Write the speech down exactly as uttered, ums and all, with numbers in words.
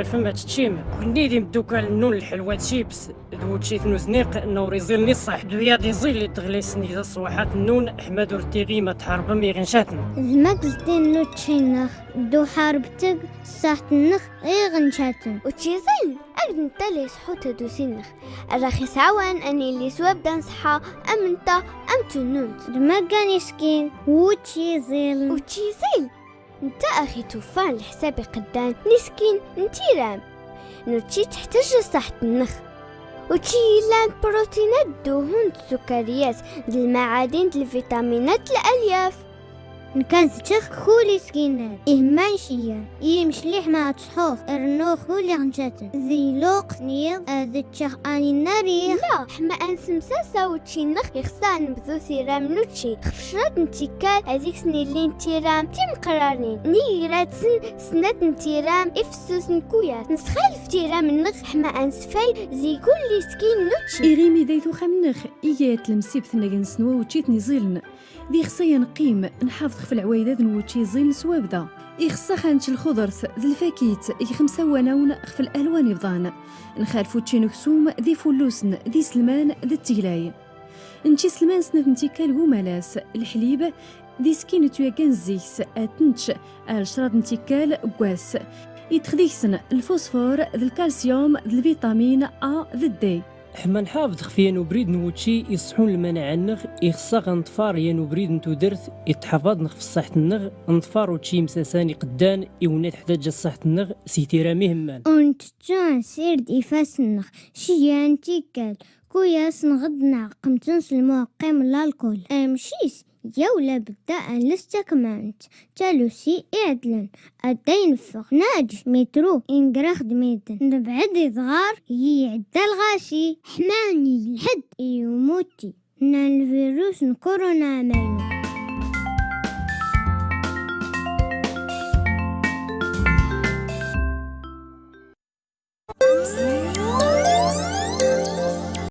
tewalfem ad teččim. Kunni d imdukal-nnun lḥelwa d chips d wučči-t n uzniq, nna ur iẓil ni ṣṣeḥ. D wiyaḍ iẓil i d-ɣlisen i taṣwaḥat-nnun, ḥma d ur tiɣim ad tḥarɓem iɣ nčaten. D magztin n učči-nneɣ, d uḥarb teg ṣṣaḥt-nneɣ iɣ nčaten. Učči iẓiln, akd netta la iṣeḥḥu tadusi-nneɣ. Ar aɣ-isɛawan ad nilli s wabda n ṣṣeḥḥa, am netta, am tununt. D maggan iskin, wučči iẓiln. Učči iẓiln, netta aɣ-ituffan leḥsab iqeddan n iskin n tiram. Nučči teḥtej ṣṣaḥt-nneɣ. Učči illan protinat, duhun, d sukariyat, d lmaɛadin, d lvitaminat, d lalyaf. Nka ad ččeɣ kul iskinat, ihman ciyan, imecliḥ ma ad ṣḥuɣ, rnuɣ kul iɣ nčaten. Di lweqt n yiḍ ad ččeɣ ani nna riɣ. La, ḥma ad nsemsasa učči-nneɣ, ixṣṣa ad nbdu tiram n učči. Ɣef crad n tikkal ad iksn illin tiram timeqqranin, niɣ ira-tsen snat n tiram ifsusen kuyat. Nsxalef tiram-nneɣ ḥma ad nsfay zi kul iskin n učči. Iɣimi day tuxam-nneɣ, iga-t lemsibt n agens n wawčči-ten iẓiln. D ixṣṣa ad nqqim nḥafeḍ ɣef lɛwaydad n wučči iẓiln s wabda. Ixṣṣa ad nečč lxudrt d lfakit g xemsa wanawn ɣef lalwan ibḍan. Nxalef učči n uksum d ifullusen d iselman d tteglay. Nečč iselman snat n tikkal g umalas, lḥlib d iskin ituyaggan zzik-s ad t-nečč ar crad n tikkal g wass. Ittex dig-sen lfusfur d lkalsyum d lvitamin A d D. Ḥma nḥafeḍ ɣef yan ubrid n wučči iṣḥun lmanaɛa-nneɣ, ixṣṣa ad nḍfar yan ubrid n tudert itḥafaḍen ɣef ṣṣaḥt-nneɣ, nḍfar učči imsasan iqeddan iwna teḥtaǧ ṣṣaḥt-nneɣ si tiram ihemman. Ur ntettu ad nsired ifassen-nneɣ ciyan tikkal, kuyas nɣeḍ neɣ qemten s lmuɛqim n lalkul. Amec-is, yawla bedda ad nles takmant, talusi iɛedlen, adday nffeɣ, naǧ mitru ingrax-d midden, nebɛed idɣar i iɛedda lɣaci. Ḥma nnig lḥedd i umuti nna lvirus n kuruna amaynu.